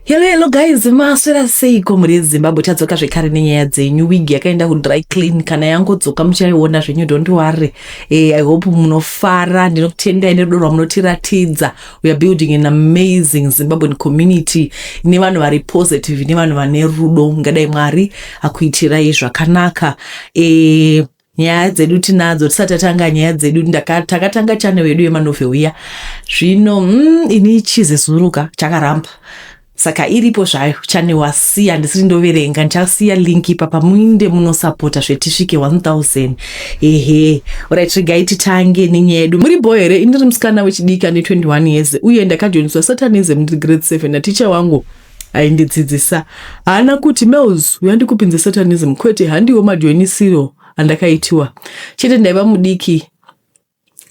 Hello, hello guys, maswera seiko mhuri yeZimbabwe? Tadzoka zvekare nenyaya dzenyu. Wig yakaenda kudry clean, kana yangodzoka muchaiona zvenyu, don't worry. I hope munofara. Ndinokutendai nerudo rwamunotiratidza. We are building an amazing Zimbabwean community nevanhu vari positive, nevanhu vane rudo. Ngadai Mwari akuitirai zvakanaka. Nyaya dzedu tinadzo. Tisati tatanga nyaya dzedu, takatanga channel yedu yemanovel iya. Zvino ini chizezuruka chakaramba, saka iripo zvayo channel, wasiya handisiri ndoverenga. Ndichasiya link ipapa, muinde munosapota zvetisvike 1000. Ehe, alright, regai titange nenyaya yedu. Muri bho here? Indiri musikana wechidiki ane 21 years, uye ndakajoiniswa Satanism ndiri grade 7 naticha wangu aindidzidzisa. Haana kuti, "Mels, uya ndikupinze Satanism." Kwete, handiwo majoinisiro andakaitiwa chete. Ndaiva mudiki,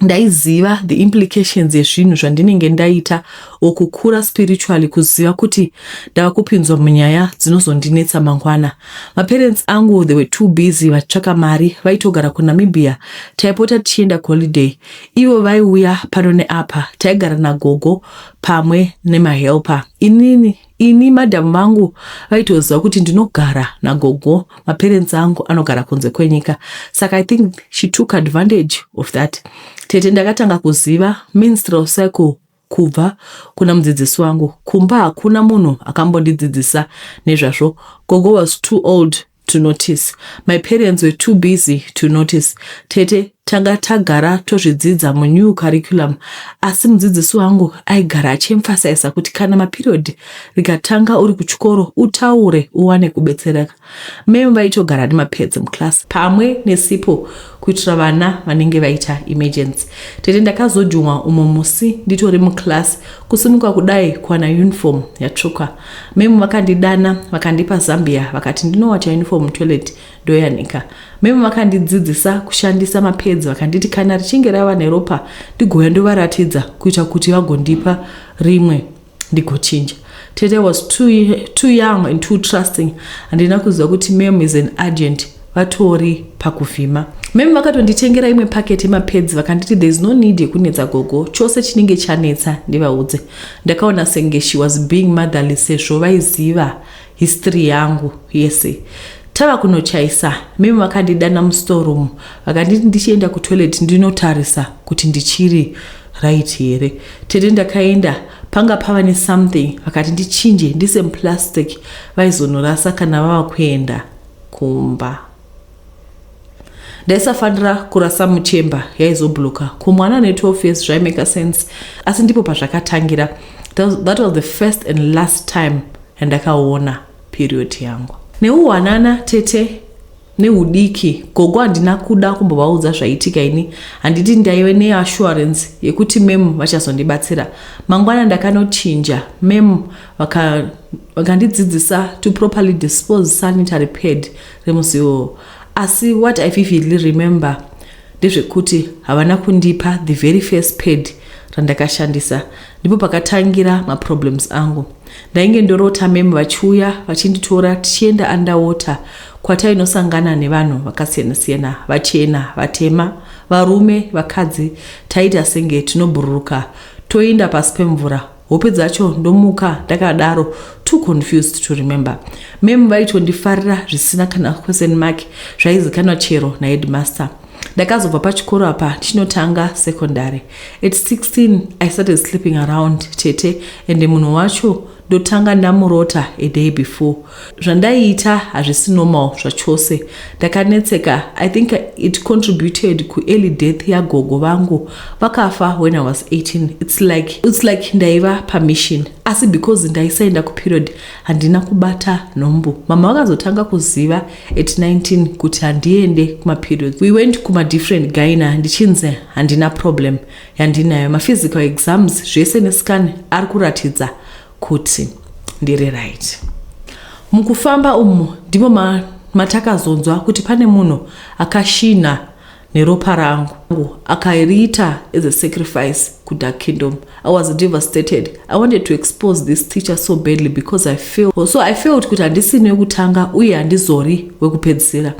ndaiziva the implications yezvinhu zvandinenge ndaita, okukura spiritually, kuziva kuti ndava kupinzwa munyaya dzinozondinetsa mangwana. Maparents angu, they were too busy vachitsvaka mari. Vaitogara kuNamibia, taipota tichienda kuholiday. Ivo vaiuya pano neapa. Taigara nagogo pamwe nemahelper. Inini ini madhamu vangu vaitoziva kuti ndinogara nagogo, maparents angu anogara kunze kwenyika, saka I think she took advantage of that. Tete, ndakatanga kuziva menstrual cycle kubva kuna mudzidzisi wangu. Kumba hakuna munhu akambondidzidzisa nezvazvo. Gogo was too old to notice, my parents were too busy to notice. Tete, tanga tagara tozvidzidza munew curriculum, asi mudzidzisi wangu aigara achiemphasiza kuti kana maperiod rikatanga uri kuchikoro, utaure uwane kubetsereka. Meme vaitogara nemapads muclass pamwe nesipo kuitira vana vanenge vaita emergency. Tete, ndakazojumwa umo musi nditori muclass. Kusimuka kudai, kuwana uniform yatsvuka. Meme vakandidana, vakandipa zambia, vakati ndinowacha uniform mutoilet, ndoyanika. Meme vakandidzidzisa kushandisa mapads, vakanditi kana richinge rava neropa, ndigouya ndovaratidza kuita kuti vagondipa rimwe ndigochinja. Tete was too young and too trusting. Handina kuziva kuti mem is an agent, vatori pakuvhima. Mem vakatonditengera imwe paketi yemapads, vakanditi there is no need yekunetsa gogo, chose chinenge chanetsa ndivaudze. Ndakaona senge she was being motherly, sezvo vaiziva history yangu yese. Tava kunochaisa, meme vakandidana mustoreroom, vakanditi ndichienda kutoilet ndinotarisa kuti ndichiri right here. Tete, ndakaenda, panga pava nesomething. Vakati ndichinje, ndise muplastic, vaizonorasa kana vava kuenda kumba. Ndaisafanira kurasa muchamber, yaizobloka. Kumwana ne12 years zvaimake sense, asi ndipo pazvakatangira. That was the first and last time yandakaona period yangu. Neuhwanana, tete, neudiki, gogo handina kuda kumbovaudza zvaitika. Ini handiti ndaive neassurance yekuti mem vachazondibatsira mangwana. Ndakanochinja, mem vakandidzidzisa to properly dispose sanitary pad remusi iwowo. Asi what I vividly remember ndezvekuti havana kundipa the very first pad randakashandisa. Ndipo pakatangira maproblems angu. Ndainge ndorota mem vachiuya vachinditora, tichienda underwater kwatainosangana nevanhu vakasiyana-siyana, vachena, vatema, varume, vakadzi. Taita senge tinobhururuka, toenda pasi pemvura. Hope dzacho ndomuka ndakadaro, too confused to remember. Mem vaitondifarira zvisina kana question mark, zvaizikanwa chero naheadmaster. Ndakazobva pachikoro apa ndichinotanga secondary. At 16 I started sleeping around, tete, ende munhu wacho ndotanga ndamurota a day before. Zvandaiita hazvisi normal zvachose. Ndakanetseka. I think it contributed kuearly death yagogo vangu, vakafa when I was 18. It's like ndaiva pamission, asi because ndaisaenda kuperiod, handina kubata nhumbu. Mama vakazotanga kuziva at 19 kuti handiende kumaperiods. We went kumadifferent gyna, ndichinzi handina problem yandinayo. Maphysical exams zvese nescan ari kuratidza kuti ndiri right. Mukufamba umu ndimo matakazonzwa kuti pane munhu akashina neropa rangu, akariita as a sacrifice kudark kingdom. I was devastated. I wanted to expose this teacher so badly because I feel so I felt kuti handisini wekutanga uye handizori wekupedzisira,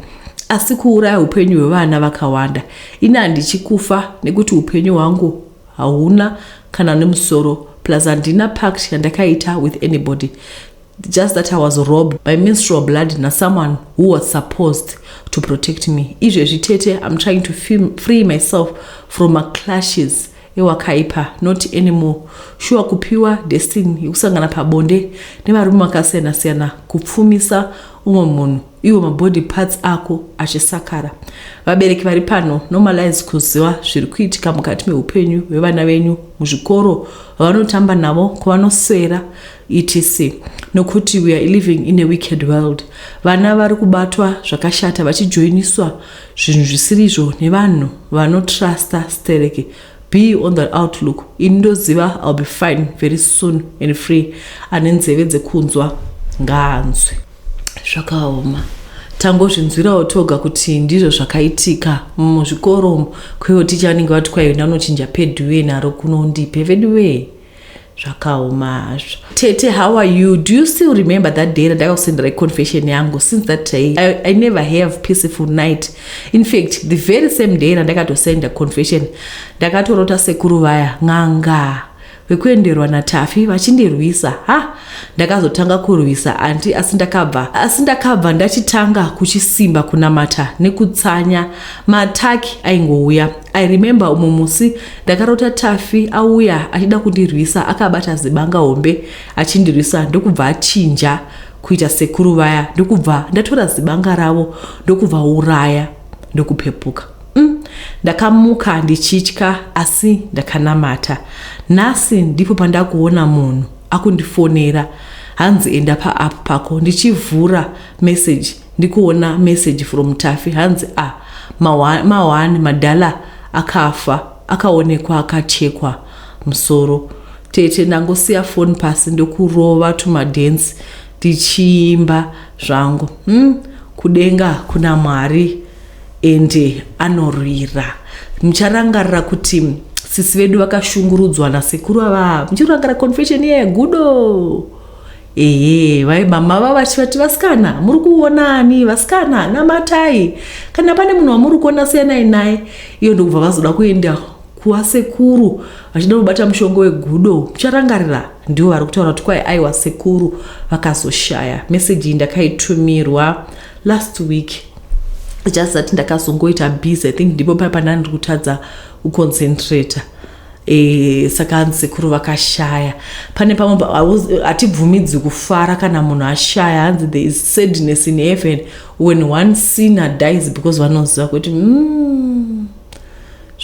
asi kuuraya upenyu hwevana vakawanda. Ini handichikufa nekuti upenyu hwangu hauna kana nemusoro. Plus handina pact yandakaita with anybody, just that I was robbed by menstrual blood nasomeone who was supposed to protect me. Izvezvi tete, I'm trying to free myself from maclashes ewakaipa. Not anymore. Shuwa kupiwa destiny yekusangana pabonde nevarume vakasiyana-siyana, kupfumisa umwe munhu, iwo mabody parts ako achisakara. Vabereki vari pano, normalize kuziva zviri kuitika mukati meupenyu hwevana venyu, muzvikoro, vavanotamba navo, kwavanoswera, etc, nokuti we are living in a wicked world. Vana vari kubatwa zvakashata, vachijoiniswa zvinhu zvisirizvo nevanhu vanotrusta stereke. Be on the outlook. Ini ndoziva I'll be fine very soon and free. Ane nzeve dzekunzwa ngaanzwe. Zvakaoma. Tangozvinzwirawo toga kuti ndizvo zvakaitika muzvikoro umu. Kweiwo ticha vanenge vati kwaienda unochinja pedhuwe naro kunondipe veduwe. Zvakaoma hazvo. Tete, how are you? Do you still remember that day randakakusendera confession yangu? Since that day I never have peaceful night. In fact, the very same day randakatosenda confession, ndakatorota sekuru vaya n'anga vekuenderwa naTafi vachindirwisa. Ha, ndakazotanga kurwisa anti, asi ndakabva ndachitanga kuchisimba kunamata nekutsanya. Mataki aingouya. I remember umwe musi ndakarota Tafi auya achida kundirwisa, akabata zibanga hombe achindirwisa, ndokubva achinja kuita sekuru vaya, ndokubva ndatora zibanga ravo, ndokubva uraya, ndokupepuka. Ndakamuka ndichitya, asi ndakanamata. Nhasi ndipo pandakuona munhu akundifonera, hanzi enda paapp pako. Ndichivhura message, ndikuona message from Tafi, hanzi a ah, ma1 madhala akafa, akaonekwa akachekwa musoro. Tete, ndangosiya foni pasi, ndokurova tumadhensi ndichiimba zvangu. Kudenga kuna Mwari, ende anorwira. Mucharangarira kuti sisi vedu vakashungurudzwa nasekuru ava. Muchirangarira confession yegudo? Ehe, vai mama vava vachivati, "Vasikana, muri kuonani? Vasikana, namatai. Kana pane munhu wamuri kuona, siyanai naye." Iyo ndokubva vazoda kuenda kuvasekuru vachida kubata mushongo wegudo. Mucharangarira? Ndivo vari kutaura kuti kwai aiwa, sekuru vakazoshaya. Meseji iyi ndakaitumirwa last week, just that ndakazongoita busy. I think ndipo pai pandandiri kutadza kuconcentrata. Saka hanzi sekuru vakashaya. Pane pamwe hatibvumidzi kufara kana munhu ashaya. Hanzi there is sadness in heaven when one sinner dies, because vanoziva kuti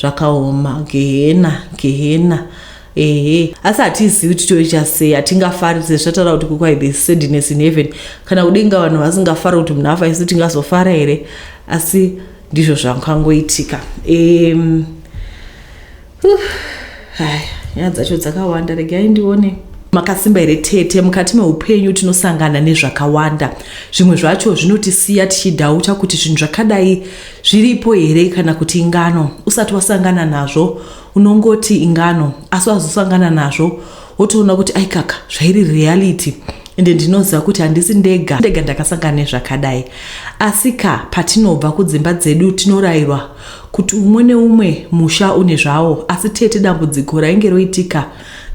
zvakaoma, gehena, gehena. Ehe, asi hatizivi kuti toita sei. Hatingafari sezvataura kuti kukwai the sadness in heaven, kana kudenga vanhu vasingafari kuti munhu afa, isu tingazofara here? Asi ndizvo zvakangoitika. Haya, nyaya dzacho dzakawanda, regai ndione. Makasimba here tete? Mukati meupenyu tinosangana nezvakawanda. Zvimwe zvacho zvinotisiya tichidhauta kuti zvinhu zvakadai zviripo here kana kuti ingano. Usati wasangana nazvo unongoti ingano, asi wazosangana nazvo wotoona kuti aikaka, zvairi reality. Ende ndinoziva kuti handisi ndega ndega ndakasangana nezvakadai. Asi ka patinobva kudzimba dzedu tinorayirwa kuti umwe neumwe musha une zvawo. Asi tete, dambudziko rainge roitika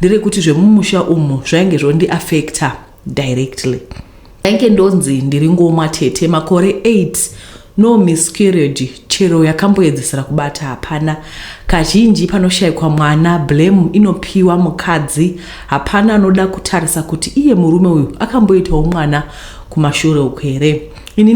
nderekuti zvemumusha umu zvainge zvondiafecta directly. Ndainge ndonzi ndiri ngomwa tete. Makore 8, no miscarriage, chero yakamboedzesera kubata hapana. Kazhinji panoshayikwa mwana, blame inopiwa mukadzi. Hapana anoda kutarisa kuti iye murume uyu akamboitawo mwana kumashure uku here. Ini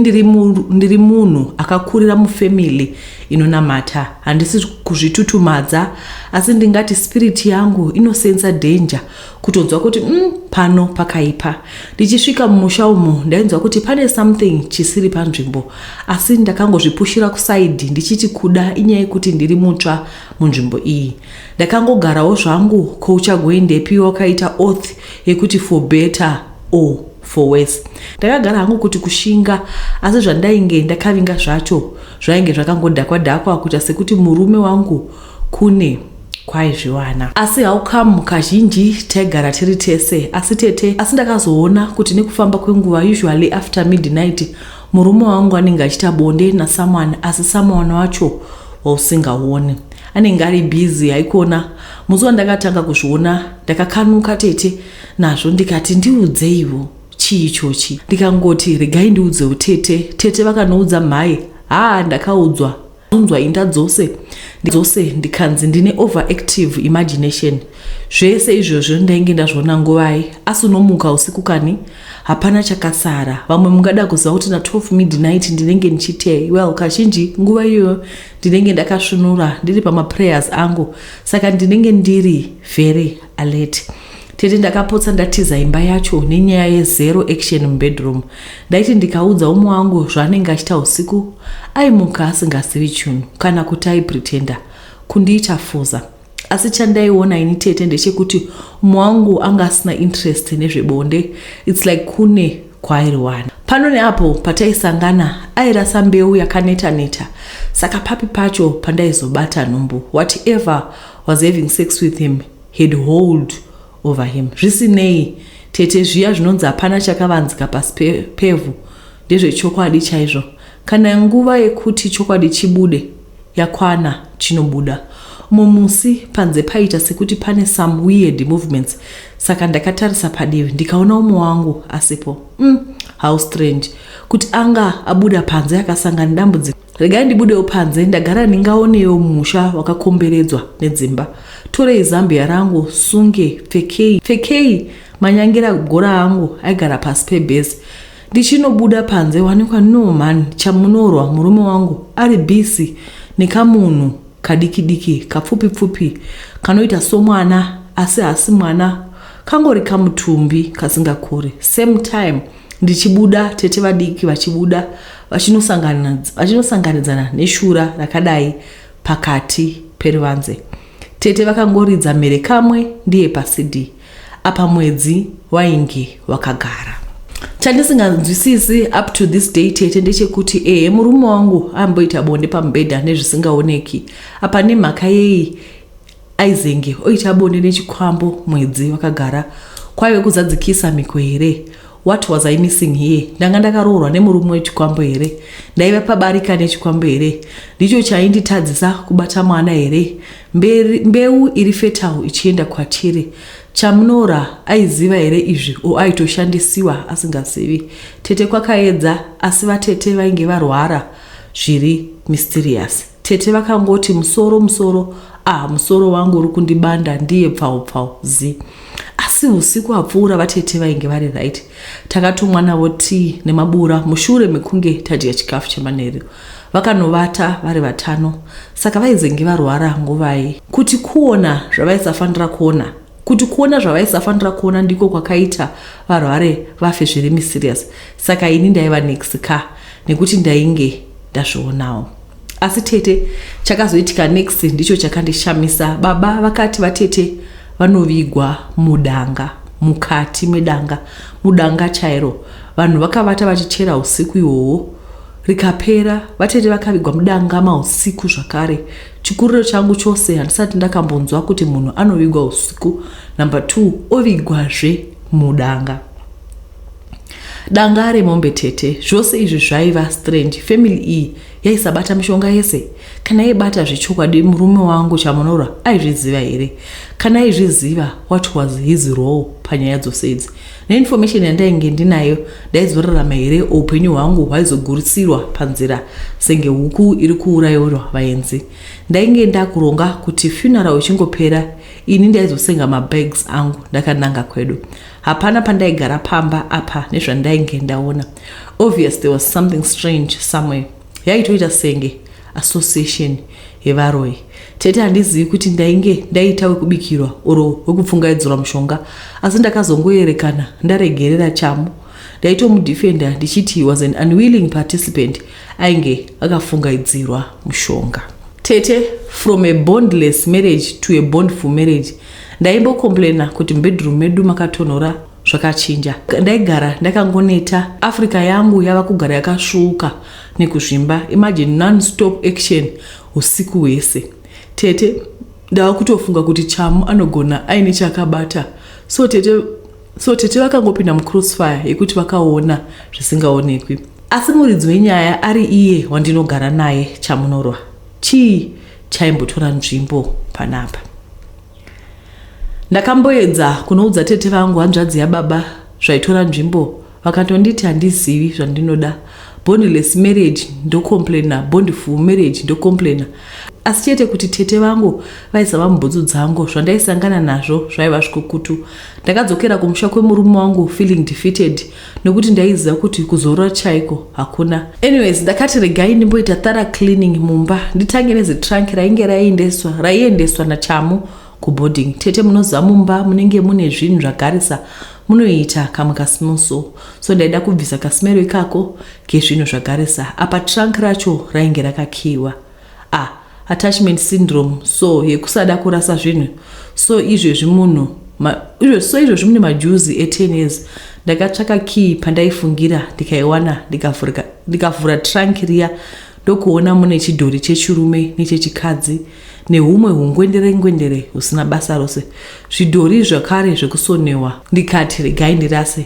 ndiri munhu akakurira mufamily inonamata. Handisi kuzvitutumadza, asi ndingati spirit yangu inosensa danger, kutonzwa kuti pano pakaipa. Ndichisvika mumusha umu, ndainzwa kuti pane something chisiri panzvimbo, asi ndakangozvipushira kuside ndichiti kuda inyaya yekuti ndiri mutsva munzvimbo iyi. Ndakangogarawo zvangu. Kouchagoendepi wakaita oath yekuti for better or for worse? Ndakagara hangu kuti kushinga, asi zvandainge ndakavinga zvacho zvainge zvakangodhakwa dhakwa, kuita sekuti murume wangu kune kwaizviwana. Asi how come kazhinji taigara tiri tese? Asi tete, asi ndakazoona kuti nekufamba kwenguva, usually after midnight, murume wangu anenge achiita bonde nasomeone, asi someone wacho wausingaoni. Anenge ari busy haikona. Musi wandakatanga kuzviona ndakakanuka tete nazvo ndikati ndiudzeiwo chii ichochi. Ndikangoti regai ndiudzewo tete. Tete vakanoudza mhai haa ndakaudzwa unzwa inda dzose dzose ndikanzi ndine overactive imagination. Zvese izvozvo ndainge ndazviona nguvai asi unomuka usiku kani hapana chakasara. Vamwe mungada kuziva kuti na 12 midnight ndinenge ndichitei. Well, kazhinji nguva iyoyo ndinenge ndakasvinura ndiri pamaprayers angu saka ndinenge ndiri very alert. Tete ndakapotsa ndatiza imba yacho nenyaya yezero action mubedroom. Ndaiti ndikaudza umwe wangu zvaanenge achiita usiku aimuka asingazivi chinhu kana kuti aipretenda kundiita fuza. Asi chandaiona ini tete ndechekuti umwe wangu anga asina interest nezvebonde. It's like kune kwaairiwana. Pano neapo pataisangana airasa mbeu yakaneta neta saka papi pacho pandaizobata nhumbu. Whatever was having sex with him had hold over him. Zvisinei tete zviya zvinonzi hapana chakavanzika pasi pevhu ndezvechokwadi chaizvo. Kana nguva yekuti chokwadi chibude yakwana chinobuda. Umwe musi panze paita sekuti pane some weird movements saka ndakatarisa padivi ndikaona umwe wangu asipo. How strange kuti anga abuda panze akasangana nedambudziko. Regai ndibudewo panze ndagara ndingaonewo musha wakakomberedzwa nedzimba. Torei zambia rangu sunge pfekei pfekei manyangira gora angu aigara pasi pebhezi. Ndichinobuda panze wanikwa no man chamunorwa murume wangu ari busy nekamunhu kadiki diki kapfupi pfupi kanoita somwana asi hasi mwana kangori kamutumbi kasingakuri. Same time ndichibuda tete vadiki vachibuda vachinosanganidzana neshura rakadai pakati peruvanze. Tete vakangoridza mhere kamwe ndiye pasidi apa mwedzi wainge wakagara. Chandisinganzwisisi up to this day tete ndechekuti ehe murume wangu amboita bonde pamubhedha nezvisingaoneki apa nemhaka yei aizenge oita bonde nechikwambo mwedzi wakagara. Kwaive kuzadzikisa mhiko here? What was I missing here? Ndanga ndakaroorwa nemurume wechikwambo here? Ndaiva pabarika nechikwambo here? Ndicho chainditadzisa kubata mwana here? Mbeu iri fertile ichienda kwatiri. Chamunora aiziva here izvi o aitoshandisiwa asingazivi? Tete kwakaedza asi vatete vainge varwara zviri mysterious. Tete vakangoti musoro musoro ah musoro wangu uri kundibanda ndiye pfau pfau zi. Asi usiku hapfuura vatete vainge vari right. Takatomwa navo tea nemabura mushure mekunge tadya chikafu chemanheru. Vakanovata vari vatano saka vaizenge varwara nguvai. Kuti kuona zvavaisafanira kuona. Kuti kuona zvavaisafanira kuona ndiko kwakaita varware vafe zviri mysterious. Saka ini ndaiva next ka nekuti ndainge ndazvionawo. Asi tete chakazoitika next ndicho chakandishamisa. Baba vakati vatete vanovigwa mudanga, mukati medanga, mudanga chairo. Vanhu vakavata vachichera usiku ihwohwo rikapera. Vatete vakavigwa mudanga mausiku zvakare. Chikuriro changu chose handisati ndakambonzwa kuti munhu anovigwa usiku. Number 2 ovigwazve mudanga. Danga remombe tete. Zvose izvi zvaiva strange. Family iyi yaisabata mishonga yese. Kana yaibata zvechokwadi murume wangu Chamunora aizviziva here? Kana aizviziva what was his role panyaya dzose idzi? Neinformation yandainge ndinayo ndaizorarama here upenyu hwangu hwaizogurisirwa panzira senge huku iri kuurayiwa vaenzi? Ndainge ndakuronga kuti funeral ichingopera ini ndaizosenga mabags angu ndakananga kwedu. Hapana pandaigara pamba apa nezvandainge ndaona. Obvious there was something strange somewhere. Yaitoita senge association yevaroyi. Tete handizivi kuti ndainge ndaita wekubikirwa oro wekupfungaidzirwa mushonga asi ndakazongoerekana ndaregerera Chamu. Ndaitomudefenda ndichiti he was an unwilling participant ainge akafungaidzirwa mushonga. Tete from a bondless marriage to a bondful marriage. Ndaimbocomplaina kuti mubedroom medu makatonhora zvakachinja. Ndaigara ndakangoneta. Africa yangu yava kugara yakasvuuka nekuzvimba. Imagine non-stop action usiku hwese. Tete ndava kutofunga kuti Chamu anogona aine chakabata. So tete vakangopinda mucrossfire yekuti vakaona zvisingaonekwi. Asi muridzi wenyaya ari iye wandinogara naye Chamunorwa. Chii Chaimbotora nzvimbo panapa. Ndakamboedza kunoudza tete vangu hanzvadzi yababa zvaitora nzvimbo, vakatonditi handizivi zvandinoda. Bondless marriage ndocomplaina, bondful marriage ndocomplaina, asi chete kuti tete vangu vaisava mubhutsu dzangu, zvandaisangana nazvo zvaiva zvikukutu. Ndakadzokera kumusha kwemurume wangu feeling defeated nekuti ndaiziva kuti kuzorora chaiko hakuna. Anyways, ndakati regai ndimboita thorough cleaning mumba, nditange nezitrunk rainge raiendeswa raiendeswa naChamu kuboarding. Tete, munoziva mumba munenge mune zvinhu zvagarisa, munoita kamwe kasmell, so ndaida kubvisa kasmell ikako kezvinhu zvagarisa. Apa trunk racho rainge rakakiyiwa. Ah, attachment syndrome, so yekusada kurasa zvinhu. So izvezvi munhu so izvezvi mune majuzi e10 years. Ndakatsvaka key pandaifungira, ndikaiwana, ndikavhura trunk riya, ndokuona mune chidhori chechirume nechechikadzi nehumwe hungwendere ngwendere husina basa rose, zvidhori zvakare zvekusonewa. Ndikati regai ndirase.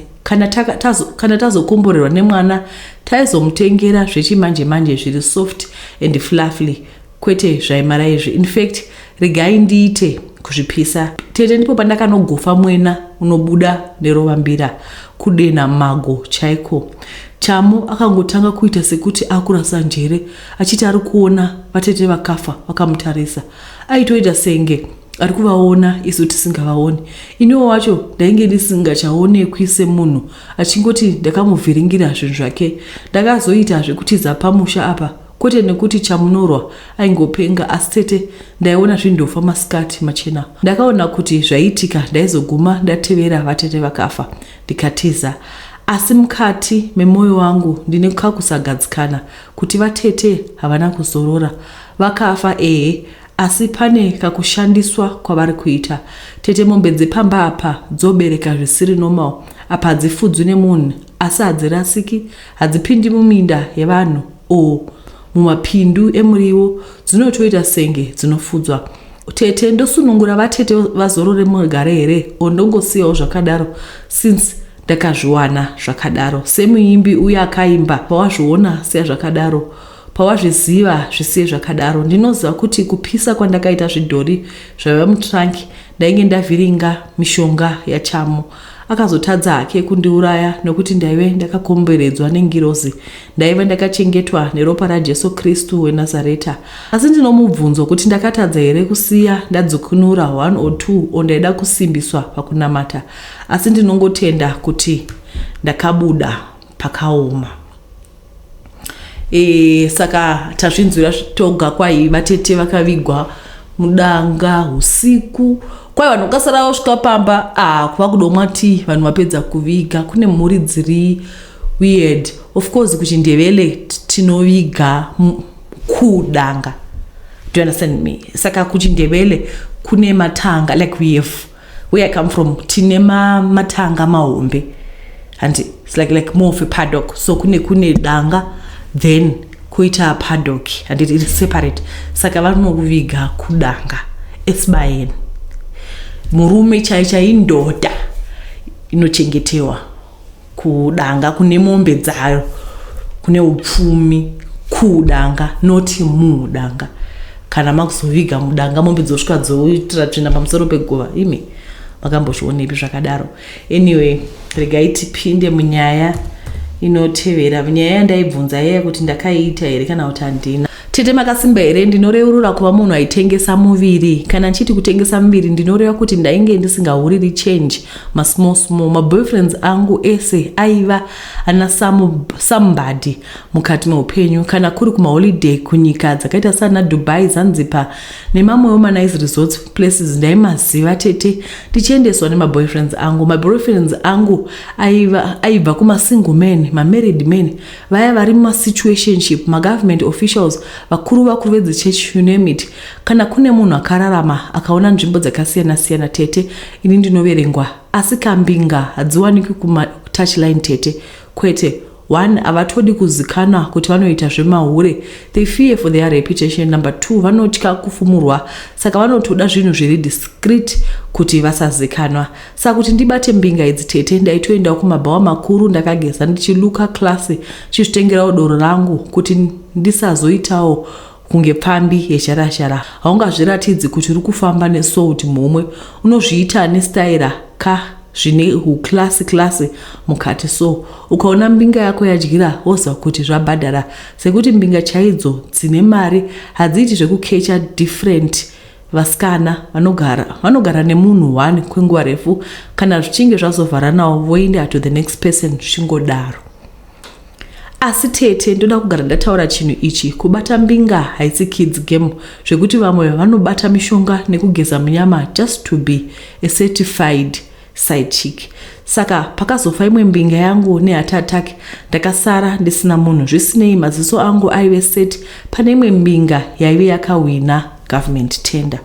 Kana tazokomborerwa nemwana, taizomutengera zvechimanje manje zviri soft and fluffy, kwete zvaimara izvi. In fact, regai ndiite kuzvipisa. Tete, ndipo pandakanogofa mwena unobuda nerovambira, kudena mago chaiko. Chamu akangotanga kuita sekuti akurasa njere, achiti ari kuona vatete vakafa vakamutarisa. Aitoita senge ari kuvaona isu tisingavaoni. Iniwo wacho ndainge ndisingachaonekwi semunhu, achingoti ndakamuvhiringira zvinhu zvake. Ndakazoita zvekutiza pamusha apa, kwete nekuti Chamunorwa aingopenga, asi tete, ndaiona zvindofa masikati machena. Ndakaona kuti zvaiitika ndaizoguma ndatevera vatete vakafa. Ndikatiza, asi mukati memwoyo wangu ndine kakusagadzikana kuti vatete havana kuzorora. Vakafa ehe, asi pane kakushandiswa kwavari kuita. Tete, mombe dzepamba apa dzobereka zvisiri normal. Apa hadzifudzwi nemunhu, asi hadzirasiki, hadzipindi muminda yevanhu o mumapindu emuriwo, dzinotoita senge dzinofudzwa. Tete, ndosunungura vatete vazorore mugare here, o ndongosiyawo zvakadaro since ndakazviwana zvakadaro? Semuimbi uye akaimba, pawazviona siya zvakadaro, pawazviziva zvisiye zvakadaro. Ndinoziva kuti kupisa kwandakaita zvidhori zvaiva mutrunk, ndainge ndavhiringa mishonga yaChamu. Akazotadza hake kundiuraya nokuti ndaive ndakakomberedzwa nengirozi, ndaiva ndakachengetwa neropa raJesu Kristu weNazareta. Asi ndinomubvunzo kuti ndakatadza here kusiya ndadzukunura one or two, o ndaida kusimbiswa pakunamata? Asi ndinongotenda kuti ndakabuda pakaoma. Saka tazvinzwira toga, kwai vatete vakavigwa mudanga usiku, kwai vanhu vakasara vasvika pamba, ah, kuva kudomwa tii vanhu vapedza kuviga. Kune mhuri dziri weird. Of course, kuchiNdevele tinoviga kudanga, do you understand me? Saka kuchiNdevele kune matanga, like we have, where I come from, tine matanga mahombe and it's like more of a paddock. So kune danga, then kuita paddock and it is separate. Saka vanokuviga kudanga, esibayeni. Murume chai chaindoda inochengetewa kudanga kune mombe dzayo, kune upfumi kudanga, noti mudanga. Kana makuzoviga mudanga, mombe dzosvika dzoitira tsvina pamusoro peguva. Imi makambozvionepi zvakadaro? Anyway, regai tipinde munyaya inotevera. Nyaya yandaibvunza yaya kuti ndakaiita here kana kuti handina. Tete, makasimba here? Ndinoreurura kuva munhu aitengesa muviri. Kana ndichiti kutengesa muviri, ndinoreva kuti ndainge ndisingahuriri change masmall small. Maboyfriends angu ese aiva ana somebody mukati meupenyu. Kana kuri kumaholiday kunyika dzakaita sana Dubai, Zanzibar nemamwewo manice resorts places, ndaimaziva tete, ndichiendeswa nemaboyfriends angu. Maboyfriends angu aibva kumasingle men, mamarried men, vaya vari mumasituationship, magovernment officials, vakuru vakuru vedzichurch, you name it. Kana kune munhu akararama akaona nzvimbo dzakasiyana-siyana, tete, ini ndinoverengwa. Asi kambinga hadziwanikwi kumatouchline, tete, kwete. One, havatodi kuzikanwa kuti vanoita zvemahure. They fear for their reputation. Number two, vanotya kufumurwa, saka vanotoda zvinhu zviri discreet kuti vasazikanwa. Saka kuti ndibate mbinga idzi, tete, ndaitoendawo kumabhawa makuru ndakageza, ndichiluka classy, chizvitengerawo doro rangu kuti ndisazoitawo. Kunge pfambi yezhara-zhara. Haungazviratidzi kuti uri kufamba nesalt muhomwe. Unozviita nestaira ka zvine huclassy classy mukati so. Ukaona mbinga yako yadyira woziva kuti zvabhadhara. Sekuti mbinga chaidzo dzine mari hadziiti zvekukecha different vasikana vanogara vanogara nemunhu one kwenguva refu kana zvichinge zvazovharanawo voenda to the next person zvichingodaro. Asi tete ndoda kugara ndataura chinhu ichi, kubata mbinga haisi kids game zvekuti vamwe vanobata mishonga nekugeza munyama just to be a certified side chick. Saka pakazofa imwe mbinga yangu neheart attack ndakasara ndisina munhu. Zvisinei maziso angu aive set pane imwe mbinga yaive yakahwina government tender.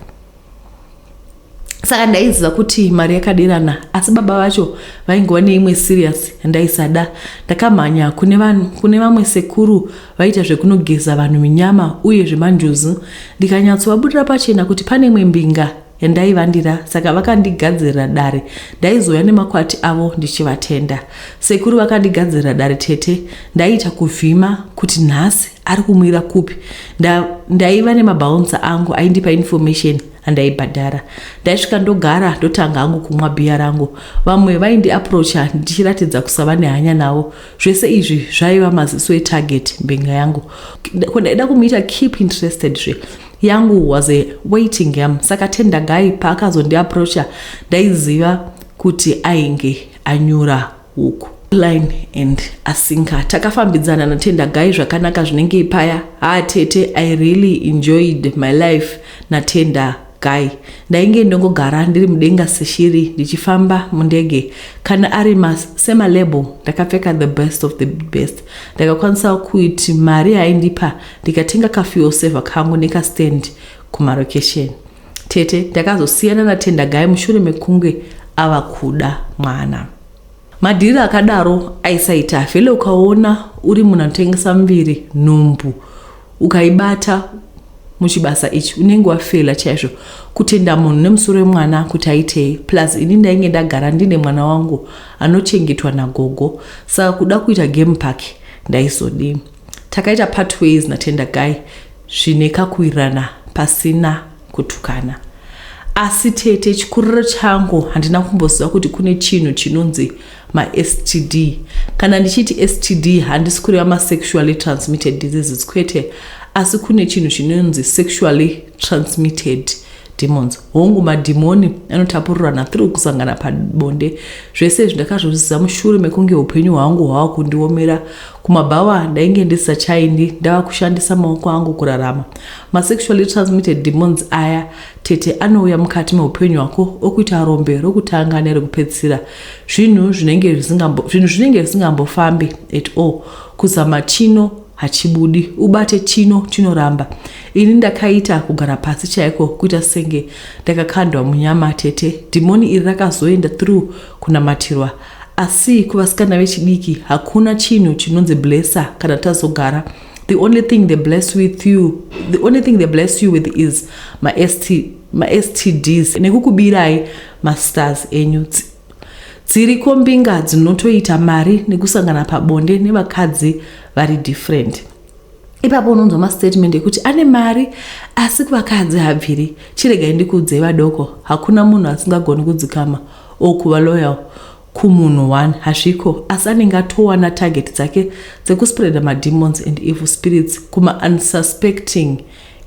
Saka ndaiziva kuti mari yakadirana asi baba vacho vaingova neimwe serious yandaisada. Ndakamhanya kune vanhu kune vamwe sekuru vaiita zvekunogeza vanhu minyama uye zvemanjuzu ndikanyatsovabudira pachena kuti pane imwe mbinga yandaivandira saka vakandigadzirira dare. Ndaizouya nemakwati avo ndichivatenda. Sekuru vakandigadzirira dare tete ndaiita kuvhima kuti nhasi ari kumwira kupi. Ndaiva nemabhaunsa angu aindipa information andaibhadhara. Ndaisvika ndogara ndotanga hangu kumwa bhiya rangu. Vamwe vaindiaprocha ndichiratidza kusava nehanya navo. Zvese izvi zvaiva maziso etarget mbinga yangu. Ko ndaida kumuita keep interested zve. Yangu was a waiting game saka tender guy paakazondiaprocha ndaiziva kuti ainge anyura huku. Line and asinka. Takafambidzana naTender guy zvakanaka zvinenge paya. Haa tete I really enjoyed my life naTender guy. Ndainge ndongogara ndiri mudenga seshiri ndichifamba mundege. Kana ari semalabel ndakapfeka the best of the best. Ndakakwanisa kuti mari yaindipa ndikatenga kafuel saver kangu nekastand kumarokesheni. Tete ndakazosiyana naTender guy mushure mekunge ava kuda mwana. Madhiri akadaro aisaita vhele ukaona uri munhu anotengesa muviri nhumbu ukaibata muchibasa ichi unenge wafela chaizvo kutenda munhu nemusoro wemwana kuti aitei plus ini ndainge ndagara ndine mwana wangu anochengetwa nagogo saka kuda kuita game park ndaizodii. Takaita partways naTender guy zvine kakuwirirana pasina kutukana. Asi tete chikuriro changu handina kumboziva kuti kune chinhu chinonzi maSTD. Kana ndichiti STD handisi kureva masexually transmitted diseases kwete, asi kune chinhu chinonzi sexually transmitted demons. Hongu madhimoni anotapurirana through kusangana pabonde. Zvese izvi ndakazviziva mushure mekunge upenyu hwangu hwava kundiomera. Kumabhawa ndainge ndisisachaindi ndava kushandisa maoko angu kurarama. Masexually transmitted demons aya tete anouya mukati meupenyu hwako okuita rombe rokutanga nerekupedzisira. Zvinhu zvinenge zvisingambofambi at all. Kuzama chino hachibudi, ubate chino chinoramba. Ini ndakaita kugara pasi chaiko kuita senge ndakakandwa munyama tete. Dhimoni iri rakazoenda through kunamatirwa. Asi kuvasikana vechidiki hakuna chinhu chinonzi blesser kana tazogara. The only thing they bless with you, the only thing they bless you with is ma-STDs nekukubirai mastars enyu. Dziriko mbinga dzinotoita mari nekusangana pabonde nevakadzi vari different. Ipapo unonzwa mastatement ekuti ane mari asi kuvakadzi habviri. Chiregai ndikuudzei vadoko, hakuna munhu asingagoni kudzikama or kuva loyal kumunhu one, hazviko, asi anenge atowana target dzake dzekuspreada mademons and evil spirits kuma unsuspecting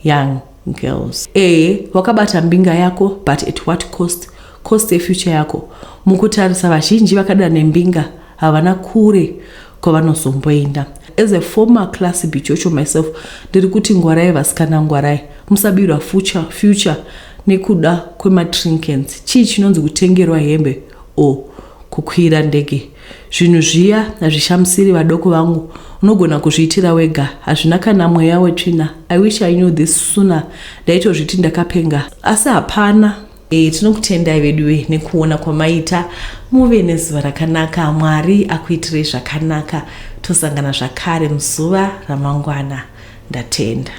young girls. Ehe, wakabata mbinga yako but at what cost? Cost yefuture yako. Mukutarisa vazhinji vakadana nembinga havana kure kwavanozomboenda. As a former class bichocho myself, ndiri kuti ngwarai vasikana, ngwarai. Musabirwa future nekuda kwematrinkets. Chii chinonzi kutengerwa hembe o kukwira ndege? Zvinhu zviya hazvishamisiri vadoko vangu, unogona kuzviitira wega, hazvina kana mweya wetsvina. I wish I knew this sooner, ndaitozviti ndakapenga asi hapana. Tinokutendai veduwe nekuona kwamaita. Muve nezuva rakanaka, Mwari akuitirei zvakanaka. Tosangana zvakare muzuva ramangwana. Ndatenda.